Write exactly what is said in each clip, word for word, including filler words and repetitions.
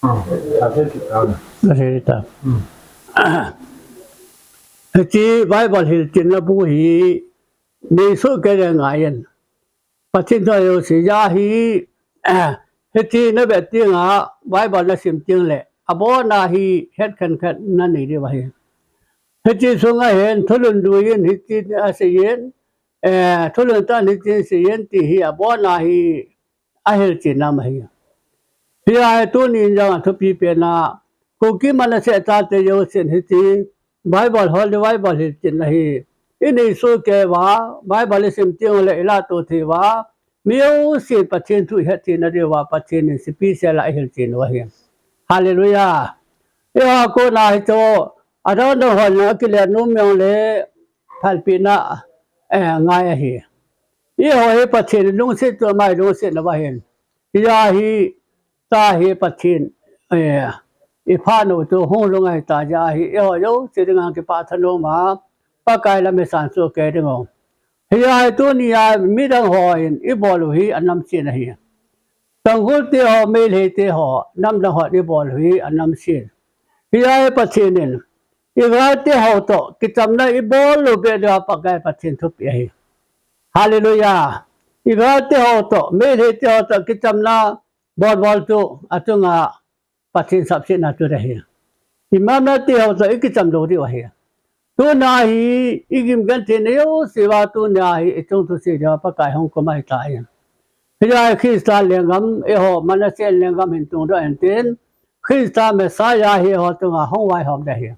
Ka sei ta. Hiche Bible hilchenna bu hi nei soh kei le ngai in. Pathen thu jouse a hi, hiche na vet teng a Bible na sim teng le abon a hi het khenkhat na nei diu ahi. Hiche sunga hin thulhun lui in hiche asei in, thulhun tah in hiche asei in ti hi abon a hi ahilchen nam ahi. Hijeh a hi tuni in jong athupi pen a Kuki Manasseh chate jousen hiche Bible, Holy Bible hilchenna hi inei soh kei uva, Bible isim teng le ilahto thei uva, mi jousen Pathen thu ihet theina diuva Pathen in special a ahilchen u ahi. Hallelujah. Eiho a kona hichu adang dang hon akile nom jongle phalpina ngai ahi. Eiho hi Pathen lungset chu ama lungset uva hin, hijeh a hi ta hi Pathen iphat u chu hung lhung ahi ta jeh a hi eiho jouse dinga kipah thanom a Pakai lam isan soh kei diu. Hijeh a hi tuni a midang hon ibol u hi anamsen ahi. Tangkhul te ho, Meitei te ho, namdang hon ibol u hi anamsen. Hijeh a hi Pathen in igalte ho toh kichamna ibol lou beh diuva Pakai Pathen thupeh ahi. Hallelujah. Igalte ho toh, Meitei te ho toh kichamna bolbol chu achunga Pathen sapsetna chu ahi. Imamna te ho toh ikicham lou diu ahi. Tuna hi igim gentheina jouse uva tuna hi ichung thusei diuva Pakai hung kum ahitai. Hijeh a hi Christa lenggam, eiho Manasseh lenggam hin tungdoh intin, Christa Messiah hi eiho chunga hung vaihom ding ahi.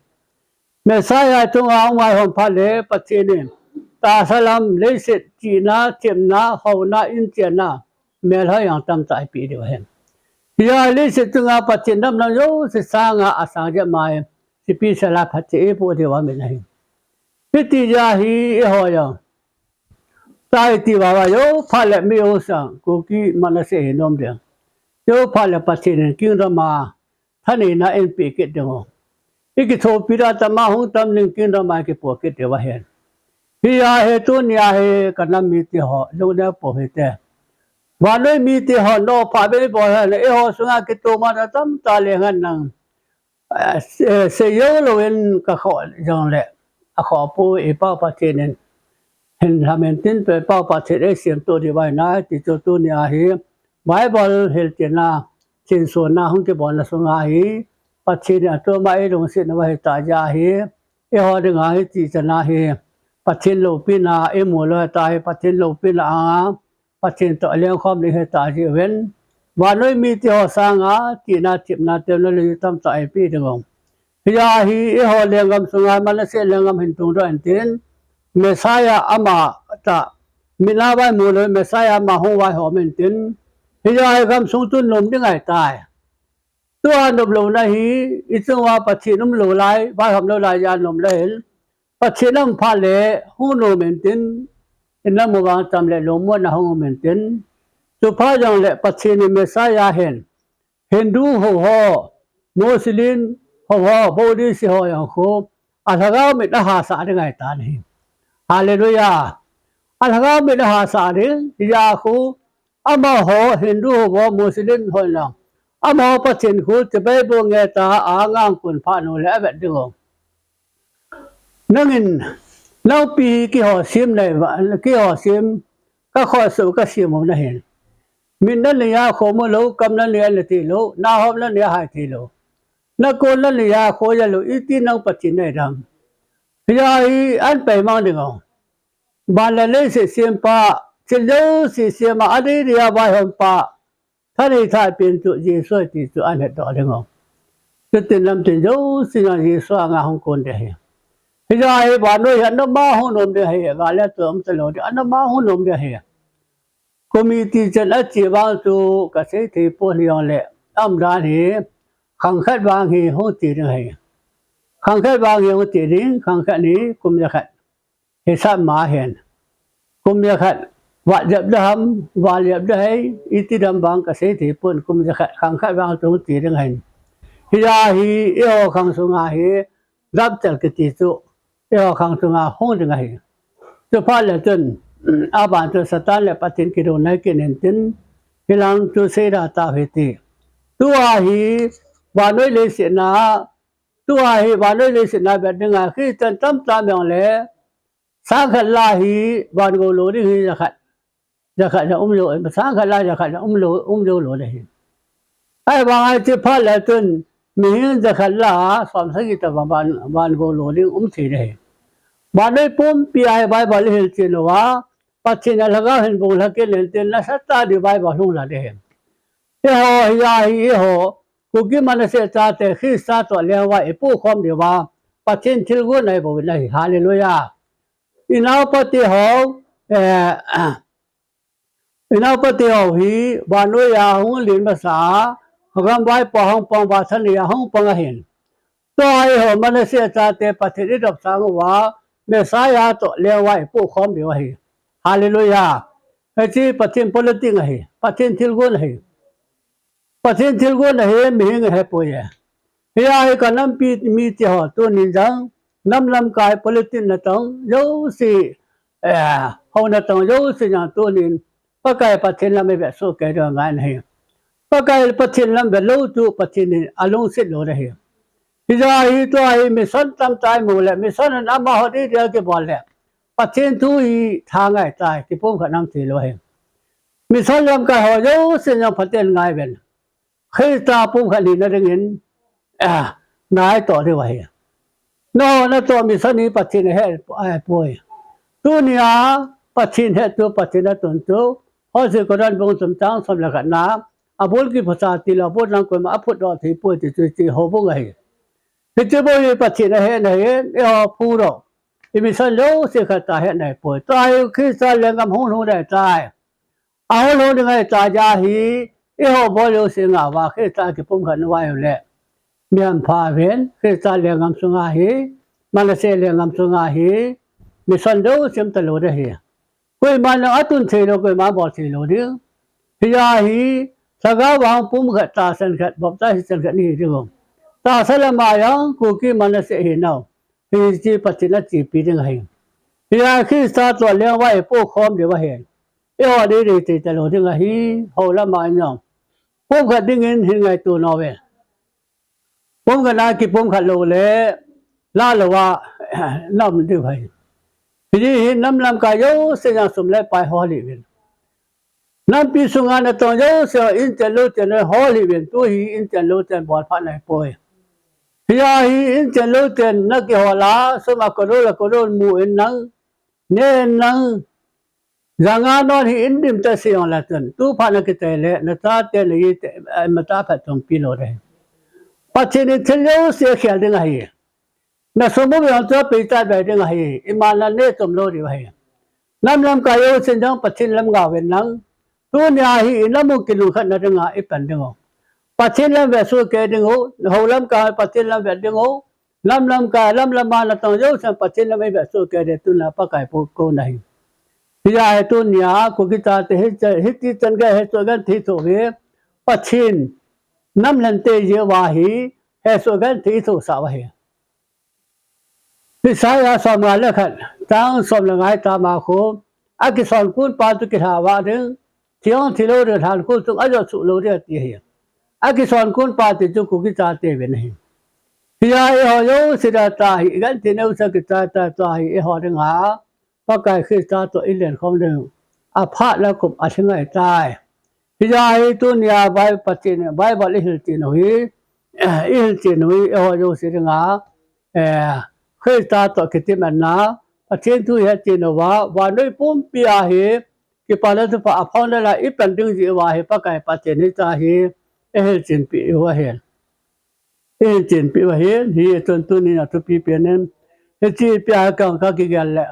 Messiah chunga hung vaihom phat le Pathen in tahsa lam, leiset, chihna, thepna, houna, inchena, melhoi jong tamtah eipeh diu ahi. Hijeh a leiset chunga Pathen damna jouse sanga asang jep mai, special a phatthei eipoh diu ahi. Hiti jeh a hi eiho jong ta iti uva jouphat le mi jousen Kuki Manasseh hi nom ding. Jouphat le Pathen in kingdom a thaneina einpeh kit diu. Ikithopi da tam a hung tam ding, kingdom a kipoh kit diu ahi. Hijeh a hi tuni a hi kanam mite ho lungneo pou hite. Vannoi mite ho nopha beh ibol hen, eiho sunga kitoma tamtah leng hen lang, sei joulou in kakhoh jongle akhoh poi, i Pa Pathen in hin lhamin tin, i Pa Pathen eisemtoh diu ahi nai. Tichu tuni a hi Bible hilchenna, lhinsonna hung kibolna sunga hi Pathen in atoma eilungset uva ahitah jeh a hi eiho dinga hiche chan a hi Pathen loupina imu lou ahitah hi Pathen loupina anga Pathen toh lengkhom ding ahitah jeh uvin, vannoi mite ho sanga chihna, thepna, technology tamtah eipeh diu. Hijeh a hi eiho lenggam sunga Manasseh lenggam hin tungdoh intin, Messiah amatah, mit a vaimu lou Messiah ama hung vaihom intin, hijeh a hi gamsung chu nom ding ahitai. Tua noplouna hi ichunga Pathen umlou lai, vaihom lou lai jeh a nom lou ahin, Pathen aum phat le hung nom intin, inam u vang cham le lungmonna hung um intin, chuphat jongle Pathen in Messiah hin Hindu hou ho, Muslim hou ho, Buddhist ho jong khu alhagao mit ahasah ding ahitan ahi. Hallelujah. Alhagao mit ahasah ding, hijeh a khu amaho Hindu hou ho, Muslim hon lang, amaho Pathen khu chibai bou nge ta a angkon phat u le avet diu. Nangin, nangpi hi keiho sem nei, keiho sem, kakhoh soh kasem u nahin. Mit nanei a khom u lou, kam nanei a nati lou, nahom nanei a hai thei lou, nakon nanei a khoi a lou, iti nang Pathen nahi dem? Hijeh a hi anpei mang diu. Van le leiset sempa, thil jouse sem a, adei dei a vaihom pa, thanei thah pen chu Jesu ahi ti chu ahetdoh diu. Chutin lamtin jouse jong Jesu anga hung kon ding ahi. Hijeh a hi vannoi hi anama hung nom ding ahi, gal le tol umtalou ding, anama hung nom ding ahi. Committee chan ache vang chu kasei thei pon, hijongle aumdan hi khang khat vang hi hung che ding ahi. Khang khat vang hi hung che ding, khang khat hi kum jakhat hisap ma ahin. Kum jakhat vat jep ding ham, val jep ding ham, iti dem vang kasei thei pon, kum jakhat khang khat vang chu hung che ding ahin. Hijeh a hi eiho khang sunga hi rapture kiti chu eiho khang sunga hung ding ahi. Chuphat le chun, aban chu Satan le Pathen kidona kit intin, hilang chu seida tau hite. Tua hi vannoi leiset na, tua hi vannoi leiset na vet dinga Christian tamtah meng le, sangkhat la hi van gou lou ding hi jakhat, jakhat ja um jou, sangkhat la jakhat ja um lou, um jou lou ding hi. Ahivang a hiche phat le tun, mihem jakhat la, som sagi tabang van, van gou lou ding um thei ding hi. Vannoi pumpi a hi Bible hilchen uva, Pathen a lhagao hin bung lha kit in tin nasatah a revival hung la ding hi. Eiho, hia hi eiho, Kuki Manasseh chate Christa toh lengvai ipoh khom diuva, Pathen thilgon a ibol u ahi. Hallelujah. Inaopa teho, eh, inaopa teho hi, vannoi a hung len masa a, gamvaipo a hung pang, vathani a hung pang ahin. Tua eiho Manasseh chate Pathen idop sang uva, Messiah toh lengvai ipoh khom diu ahi. Hallelujah. Hiche Pathen politic ahi, Pathen thilgon ahi. Pathen thilgon ahi, mihem ahepoi e. Hia hi ka nampi mite ho, tunin jong, nam lamkai politic natong jouse, eh, hou natong jouse jong tunin, Pakai Pathen lam ivet soh kei diu angai ahi. Pakai Pathen lam vet lou chu Pathen in alungset lou ding ahi. Hijeh a hi tua hi mission tamtah imu le, mission in amaho didi a kibol le, Pathen thu hi tha ngai tai, kipumkhat nam thei lou ahi. Mission lamkai ho jouse jong phaten ngai uvin. Christa pumkhat hina dingin, ah, natoh diu ahi. Nangho natoh mission hi Pathen ahe, ahepoi. Tunia Pathen hettu, Pathen atuntu, Hosea kodan bung thum chang som le khat na, abul kiphutsa tilou, abul lang koima aphutdoh thei poi ti chu hiche houbung ahi. Hiche bou hi Pathen ahe nahi, eiho phudoh, i mission jouse khat ta ahe nahipoi. Tua hi Christa lenggam hung lhung ding ahitai. Ahung lhung ding ahitai, hijeh a hi, eiho bol jouse ngah uva, Christa kipumkhat na uva uleh. Mihem pha uvin, Christa lenggam sunga hi, Manasseh lenggam sunga hi, mission jouse um talou ding ahi. Koiman jong atun thei lou, koiman bol thei lou ding. Hijeh a hi, lhagao vang pumkhat, tahsan khat, baptize chan khat ihi diu. Tahsa lama jong, Kuki Manasseh hinau. Hiche Pathen achepi ding ahi. Hia Christa toh lengvai ipoh khom diu ahi. Eiho didi thei talou ding ahi, hou lama jong. Pumkhat dingin hin ngaito nauve. Pumkhat na kipumkhat lou le, la lou a, nam diu ahi. Hiche hi nam lamkai jouse jong sum le pai hol hih uvin. Nampi sunga natong jouse, inchen louchen hol hih uvin, tu hi inchen louchen bol phat nahipoi. Hia hi inchen louchen nakihol a, sum a crore a crore mu in nang, ne in nang, janga non hi in dim tah se jong le chun, tu phat nakichai le, nachate naite, eh, mata phat chongpi lou ding. Pathen in thil jouse akhel ding ahi. Nasum u jong chu apei chat bai ding ahi, iman nane chom lou diu ahi. Nam lamkai jousen jong Pathen lam ngah uvin lang. Tunia hi inam u kilungkhat na dinga ipan diu. Pathen lam vet soh kei diu, hou lamkai Pathen lam vet diu, nam lamkai, lam lama natong jousen Pathen lam ivet soh kei diu, tuna Pakai pu kou nahi. Hijeh a hi tunia, Kuki chate hi, hiti chan gei hesoh genthei soh uve, Pathen nam lhante jeh uva hi, hesoh genthei isohsah u ahi. Isaiah som nga le khat, chang som le nga hi tama khu, akison kon pa chu kilha vah ding, thi hung thi lou ding, lhan khu chung ajot suh lou ding ati ahi. Akison kon pa ti chu Kuki chate uvin ahi. Hijeh a eiho jouse dia tua hi, igenthei neo sa kichai tai, tua hi eiho dinga, Pakai Christa toh ilen khom ding, aphat le kup alhing ahitai. Hijeh a hi tunia Bai-, Pathen, Bible ihilchen u hi, ihilchen u hi, eiho jouse dinga, eh, Christa toh kitimatna, Pathen thu ihetchen uva, vannoi pumpi a hi, kipana thupha aphong le la ipan ding jeh uva hi, Pakai Pathen hitia hi, ihilchen peh u ahi. Ihilchen peh u ahi, hichun tunin athupi pen in. Hiche peh a kang kakigel le.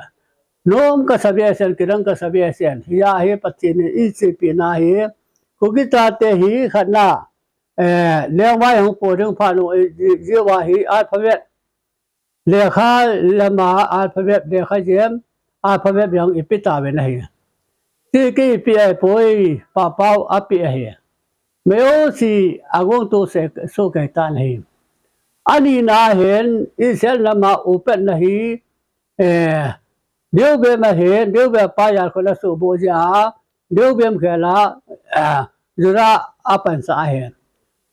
Nom kasa behseh in, kidang kasa behseh in. Hijeh a hi Pathen in ichepi na hi. Kuki chate hi khatna. Eh, lengvai hung po ding phat u, eh, ji-, jeh uva hi alphabet. Lekha lama alphabet, lekha jem, alphabet jong ipi tauvin ahi. Ti kei ipi ahipoi, Papau api ahi. Meo si agong to se, so kei tan ahi. Ani na hin, Israel lama upet na hi, eh, Deu bem ahin, Deu bem pa jal khun asuhboh jeh a, Deu bem khel a, ah, Judah apansah ahin.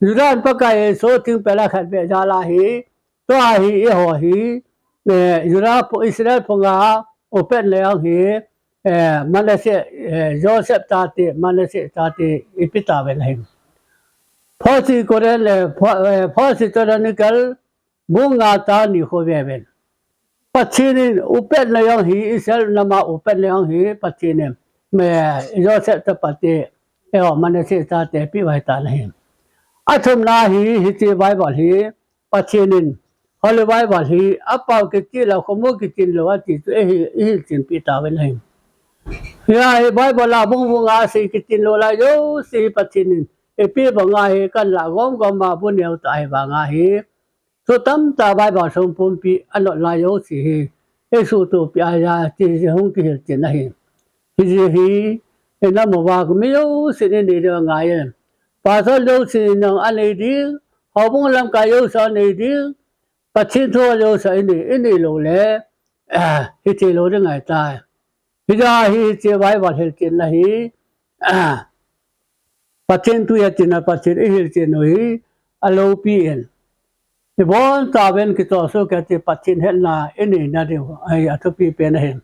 Judah in Pakai Jesu thingpel a khat beh jal ahi, tua hi eiho hi, eh, Judah pho-, Israel phunga upatna jong hi, eh, Manasseh, eh, Joseph chate, Manasseh chate ipi tauvin ahi. First Corinth, eh, Fir-, eh, First Thessalonians bung nga chang ni khu veuvin. Pathen in upatna jong hi, Israel nama upatna jong hi, Pathen in, eh, Joseph chapate, eiho Manasseh chate apeh uva ahitan ahi. Athumna hi, hiche Bible hi, Pathen in, Holy Bible hi, apao kiti lou, khomu kitin lou ati chu, eihin, eihin hilchen peh tauvin ahi. Hiche Bible a bung bung a sei kitin lou lai jouse hi Pathen in, eipeh banga hi, kanlah gom gom a bu neo tah ahi vanga hi, thu tamtah Bible sung pumpi a not lai jouse hi, eisuhtoh peh ahi, ti hi hung kihilchen ahi. Hiche hi, inam uva mi jousen inei diu angaiye. Pastor jousen jong anei ding, houbung lamkai jousen anei ding, Pathen thu jouse inei, inei lou le, eh, hithei lou ding ahitai. Hijeh a hi hiche Bible hilchenna hi, ah, Pathen thu ahi tina Pathen ihilchen u hi, aloupi in. Ibonchauvin kichoh soh kei ti Pathen hetna inei nadiu ahi athupi pen ahi.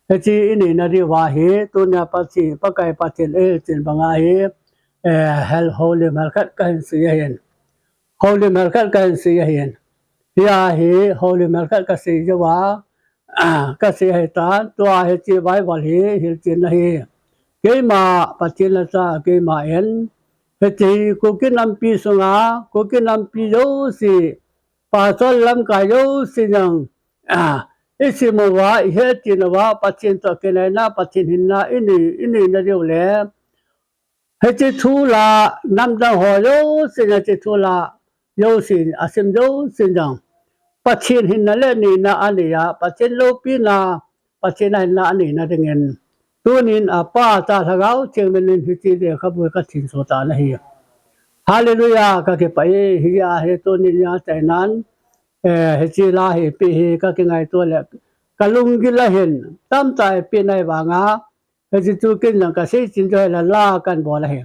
Hiche inei nadiu ahi, tunia Pathen, Pakai Pathen ihilchen banga hi, eh, hel houlim hel khat kahin sei ahin. Houlim hel khat kahin sei ahin. Hia hi, houlim hel khat kasei jouva, kasei ahitan, tua hiche Bible hi, hilchenna hi. Keima, Pathen lhacha, keima in. Hiche hi, Kuki nampi sunga, Kuki nampi jouse, Pastor lamkai jouse jong, ah, isim uva, ihet chet uva, Pathen toh kinaina, Pathen hinna, inei, inei nadiu le. Hiche thu la, namdang ho jousen, hiche thu la, jousen, asim jousen jong. Pathen hinna le neina anei a, Pathen loupina, Pathen ahinna anei nadingin. Tunin apa cha Lhagao Theng min in hiche lekhabu hi kathinso tan ahi. Hallelujah, kakipah e, hijeh a hi tunin a chainan, eh, hiche la hi ipi hi kakingaito le, kalunggil ahin, tamtah ipi nai vanga, hiche chu ken jong kasei chin chu hila la kanbol ahi.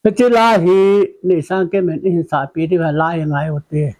Hiche la hi neisang kemin ihin sahpi diu hi la hi ngai ute.